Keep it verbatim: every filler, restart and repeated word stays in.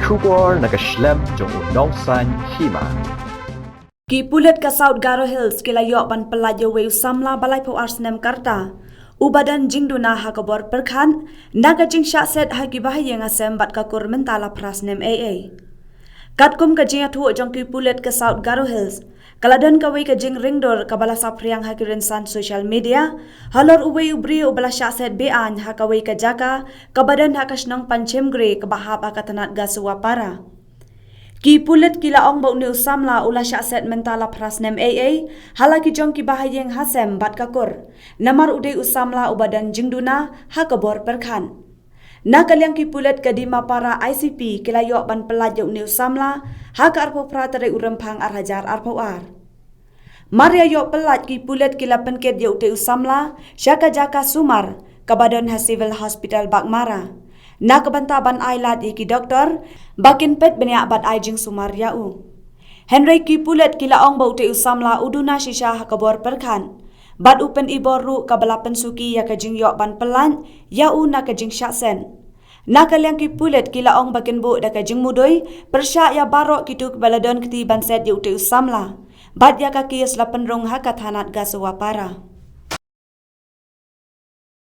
Khubor na ka shlem jong u nongsan hima. Ki pulit ka South Garo Hills ki la ïoh ban pyllait ïa uwei u samla ba laiphew ar snem ka rta, uba don jingduna ha ka bor pyrkhat na ka jingshah set ha ki bahaïing hasem bad ka kur mynta la phra snem ei ei. Katkum ka jingïathuh jong ki pulit ka South Garo Hills, ka la don kawei ka jingringdur kaba la saphriang ha ki rynsan social media halor uwei u briew uba la shah set be-aiñ ha kawei ka jaka kaba don ha ka shnong Panchimgre kaba hap ha ka tnat Gasuapara. Ki pulit ki la ong ba une u samla u la shah set mynta la phra snem ei ei ha la ki jong ki bahaïing hasem bad ka kur, namar u dei u samla uba don jingduna ha ka bor pyrkhat. Na ka liang ki pulit ka Dimapara I C P ki la ïoh ban pyllait ïa une u samla ha ka arphew phra tarik u Rymphang ar hajar arphew ar. Mar ïa ïoh pyllait, ki pulit ki la pynkit ïa utei u samla sha ka jaka sumar kaba don ha Civil Hospital Baghmara, na ka bynta ban ai lad ïa ki doktor ba kin peit bniah bad ai jingsumar ïa u. Hynrei ki pulit ki la ong ba utei u samla u duna shisha ha ka bor pyrkhat bad u pynibor ruh, kaba la pynsuki ïa ka jingïoh ban pyllait ïa u na ka jingshah set. Na ka liang ki pulit ki la ong ba kin buh da ka jingmudui pyrshah ïa baroh kito kiba la don kti ban set ïa utei u samla bad ïa ka kes la pynrung ha ka thanat Gasuapara.